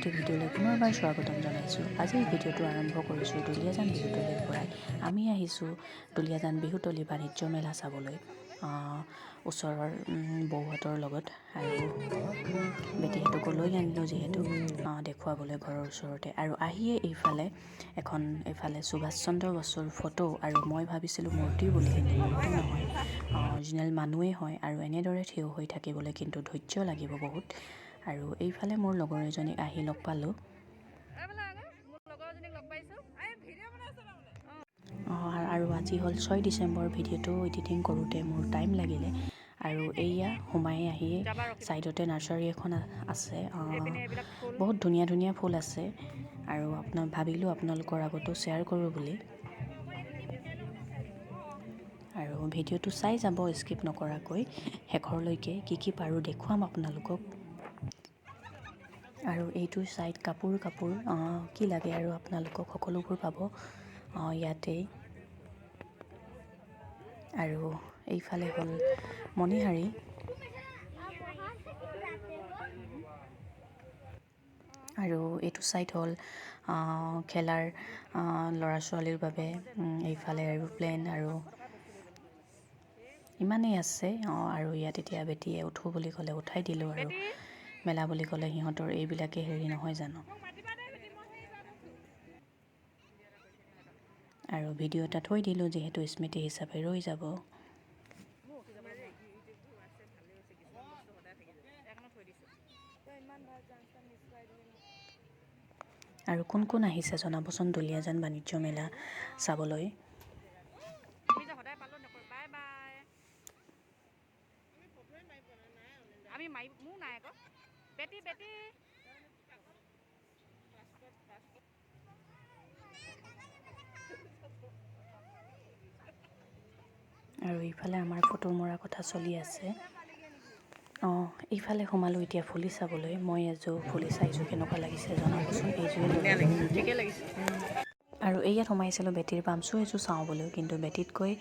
এটি ভিডিঅ'লৈ পুনৰবাৰ স্বাগতম জনাইছোঁ। আজিৰ ভিডিঅ'টো আৰম্ভ কৰিছোঁ দুলীয়াজান বিহুতলীৰ পৰাই। আমি আহিছোঁ দুলীয়াজান বিহুতলী বাণিজ্য মেলা চাবলৈ ওচৰৰ বৌহঁতৰ লগত আৰু বেটীহঁতকো লৈ আনিলোঁ, যিহেতু দেখুৱাবলৈ ঘৰৰ ওচৰতে। আৰু আহিয়ে এইফালে এখন এইফালে সুভাষ চন্দ্ৰ বসুৰ ফটো আৰু মই ভাবিছিলোঁ মূৰ্তি বুলি, কিন্তু মূৰ্তি নহয়, অৰিজিনেল মানুহেই হয়। আৰু এনেদৰে থিয় হৈ থাকিবলৈ কিন্তু ধৈৰ্য লাগিব বহুত। আৰু এইফালে মোৰ লগৰ এজনীক আহি লগ পালোঁ। মোৰ লগৰজনীক লগ পাইছোঁ। আৰু আজি হ'ল 6 ডিচেম্বৰ। ভিডিঅ'টো এডিটিং কৰোঁতে মোৰ টাইম লাগিলে। আৰু এইয়া সোমাই আহিয়ে ছাইডতে নাৰ্চাৰী এখন আছে। এইপিনে এইবিলাক ফুল। বহুত ধুনীয়া ধুনীয়া ফুল আছে আৰু আপোনাৰ ভাবিলোঁ আপোনালোকৰ আগতো শ্বেয়াৰ কৰোঁ বুলি। আৰু ভিডিঅ'টো চাই যাব স্কিপ নকৰাকৈ শেষৰলৈকে। কি কি পাৰোঁ দেখুৱাম আপোনালোকক। আৰু এইটো ছাইড কাপোৰ কাপোৰ কি লাগে আৰু আপোনালোকক সকলোবোৰ পাব ইয়াতেই। আৰু এইফালে হ'ল মণিহাৰী। আৰু এইটো ছাইড হ'ল খেলাৰ ল'ৰা ছোৱালীৰ বাবে। এইফালে এৰোপ্লেন আৰু ইমানেই আছে। আৰু ইয়াত এতিয়া বেটীয়ে উঠোঁ বুলি ক'লে, উঠাই দিলোঁ। আৰু মেলা বুলি ক'লে সিহঁতৰ এইবিলাকে হেৰি নহয় জানো? আৰু ভিডিঅ' এটা থৈ দিলোঁ, যিহেতু স্মৃতি হিচাপে ৰৈ যাব। আৰু কোন কোন আহিছে জনাবচোন দুলীয়াজান বাণিজ্য মেলা চাবলৈ। আমি যে সদায় পালোঁ নকৰোঁ। Bye bye. আমি মাৰি মোৰ নাই আকৌ বেটি বেটি। আৰু ইফালে আমাৰ ফটো মৰা কথা চলি আছে। অঁ, এইফালে সোমালোঁ এতিয়া ফুলি চাবলৈ। মই এযোৰ ফুলি চাইছোঁ, কেনেকুৱা লাগিছে জনাবচোন। এইযোৰে ল'লোঁ। ঠিকে লাগিছে। আৰু এইয়াত সোমাইছিলোঁ বেটীৰ পামচু এযোৰ চাওঁ বুলি, কিন্তু বেটীতকৈ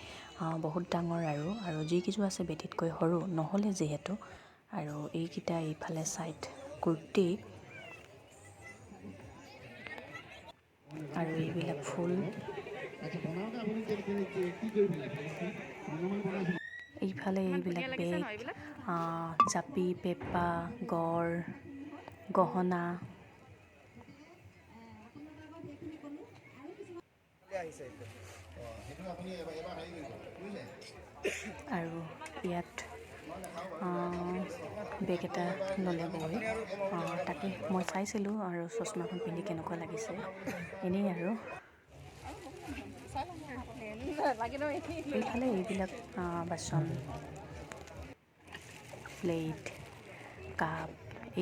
বহুত ডাঙৰ আৰু আৰু যিকেইযোৰ আছে বেটীতকৈ সৰু নহ'লে যিহেতু। আৰু এইকেইটা এইফালে ছাইড কুৰ্তি আৰু এইবিলাক ফুল। এইফালে এইবিলাক ধুনীয়া লাগিছে ন বেগ, এইবিলাক? জাপি, পেঁপা, গড়, গহনা। আৰু ইয়াত বেগ এটা ল'লে বৌৱে। তাকে মই চাইছিলোঁ আৰু চশমাখন পিন্ধি কেনেকুৱা লাগিছে এনেই। আৰু এইফালে এইবিলাক বাচন, প্লেট, কাপ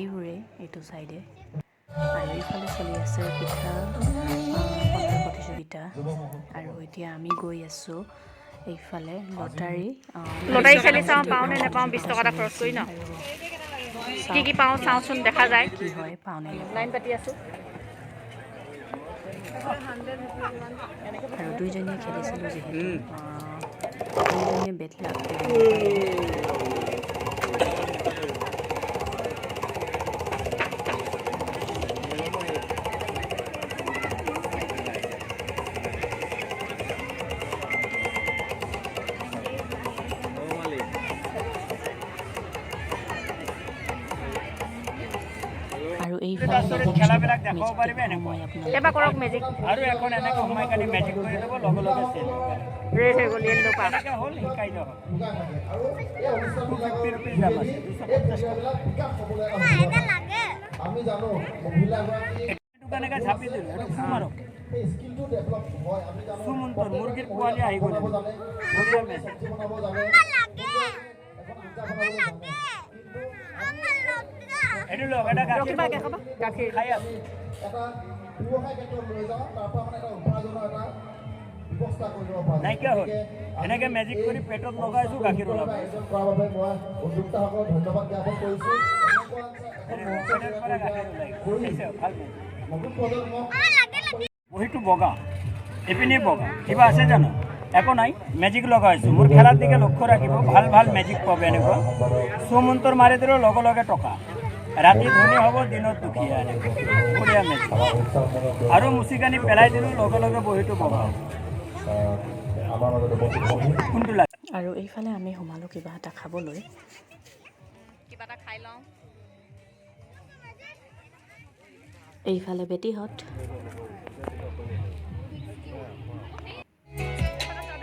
এইবোৰেই এইটো চাইডে। আৰু এইফালে চলি আছে পিঠা বনোৱাৰ প্ৰতিযোগিতা। আৰু এতিয়া আমি গৈ আছোঁ এইফালে লটাৰী। লটাৰী খেলি চাওঁ পাওঁ নে নাপাওঁ, 20 টকা এটা খৰচ কৰি ন। আৰু কি কি পাওঁ চাওঁচোন, দেখা যায়। কি হয়, পাওঁ নে নাপাওঁ। লাইন পাতি আছোঁ। আৰু দুইজনীয়ে খেলিছিলোঁ, যিহেতু দুইজনীয়ে বেট লাভ কৰিব নাপালোঁ। আৰু এইফালে খেলাবিলাক দেখাব মেজিক পাৰিবে। দেখুৱাওঁ এনেকুৱা মই আপোনালোকক। এবাৰ কৰক মেজিক। আৰু এখন এনেকৈ সোমাই কানি মেজিক কৰি দিব, লগে লগে চেল। ৰেড হৈ গ'ল, য়েল্ল' পাছ। এনেকৈ হ'ল, শিকাই দিয়ক। ₹250 দাম আছে, 250 টকা। আমি জানো মহিলাগৰাকী এইটো কেনেকৈ ঝাপি দিলোঁ, এইটো ফু মাৰক। সেই স্কিলটো ডেভেলপ হয়। আমি জানো সুমন্তৰ মুৰ্গীৰ পোৱালি আহি গ'ল। বনাব জানে। বঢ়িয়া মেজিক। চব্জি বনাব জানে, এখন আঞ্জা বনাব জানে, কিন্তু এইটো লওক, এটা গাখীৰ। ৰখিবা, খাবা গাখীৰ। খাই আছোঁ। এটা ব্যৱসায় কেন্দ্ৰত লৈ যাওঁ, তাৰ পৰা মানে এটা উপাৰ্জনৰ এটা ব্যৱস্থা কৰি দিব পাৰোঁ। নাইকিয়া হ'ল। গতিকে এনেকৈ মেজিক কৰি পেটত লগাইছোঁ, গাখীৰ ওলাব। আয়োজন কৰাৰ বাবে মই উদ্যোক্তাসকলক ধন্যবাদ জ্ঞাপন কৰিছোঁ। এনেকুৱা এখন মঞ্চ পেটৰ পৰা গাখীৰ ওলাই কৰি গৈছে। ভাল মেজিক। নতুন প্ৰজন্মক বহীটো বগা, এইপিনে বগা, কিবা আছে জানো? একো নাই। মেজিক লগাইছোঁ। মোৰ খেলাৰ দিকে লক্ষ্য ৰাখিব, ভাল ভাল মেজিক পাব। এনেকুৱা সুমন্তৰ মাৰি দিলেও লগে লগে টকা। ৰাতি ধনী হ'ব, দিনত দুখীয়া, এনেকুৱা বঢ়িয়া মেজিক। আৰু মুচিকানি পেলাই দিলোঁ, লগে লগে বহীটো বগা হ'ব। আমাৰ মাজত উপস্থিত হ'বহি। কোনটো লাগে? আৰু এইফালে আমি সোমালোঁ কিবা এটা খাবলৈ। কিবা এটা খাই লওঁ। এইফালে বেটীহঁত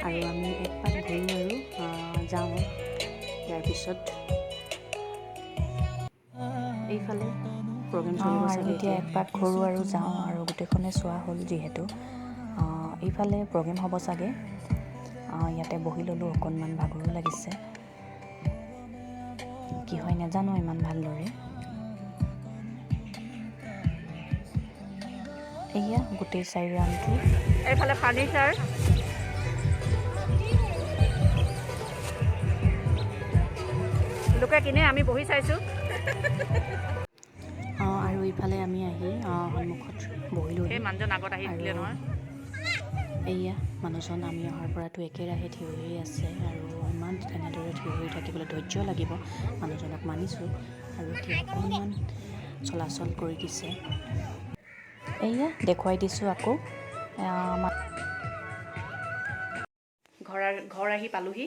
আৰু আমি একপাক ঘূৰোঁ আৰু যাওঁ। ইয়াৰ পিছত এইফালে প্ৰগ্ৰেম চলিব চাগে। এতিয়া একপাক ঘূৰোঁ আৰু যাওঁ আৰু গোটেইখনে চোৱা হ'ল যিহেতু। এইফালে প্ৰগ্ৰেম হ'ব চাগে। ইয়াতে বহি ল'লোঁ অকণমান, ভাগৰো লাগিছে। কি হয় নাজানো ইমান ভালদৰে। এয়া গোটেই চাৰি ৰাউণ্ডটো। এইফালে ফাৰ্নিচাৰ। লোকে কিনে, আমি বহি চাইছোঁ। আৰু ইফালে আমি আহি সন্মুখত বহিলোঁহি। সেই মানুহজন আগত আহি দিলে আৰু নহয়। এয়া মানুহজন আমি অহাৰ পৰাতো একেৰাহে থিয় হৈয়ে আছে আৰু ইমান এনেদৰে থিয় হৈ থাকিবলৈ ধৈৰ্য লাগিব, মানুহজনক মানিছোঁ। আৰু এতিয়া অকণমান চলাচল কৰি দিছে। এয়া দেখুৱাই দিছোঁ আকৌ। ঘৰ আহি পালোহি।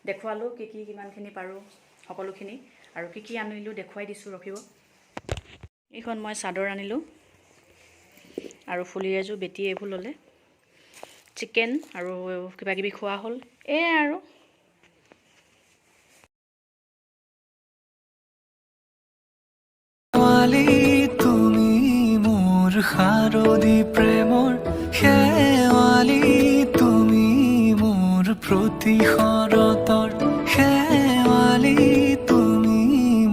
দেখুৱালোঁ কি কি কিমানখিনি পাৰোঁ সকলোখিনি আৰু কি কি আনিলোঁ দেখুৱাই দিছোঁ, ৰখিব। এইখন মই চাদৰ আনিলোঁ আৰু ফুলি এযোৰ, বেটী এইবোৰ ল'লে। চিকেন আৰু কিবা কিবি খোৱা হ'ল, এয়াই আৰু। শেৱালি তুমি মোৰ শাৰদী প্ৰেমৰ শেৱালি, তুমি মোৰ প্ৰতি শৰতৰ শেৱালি, তুমি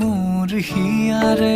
মোৰ হিয়াৰে।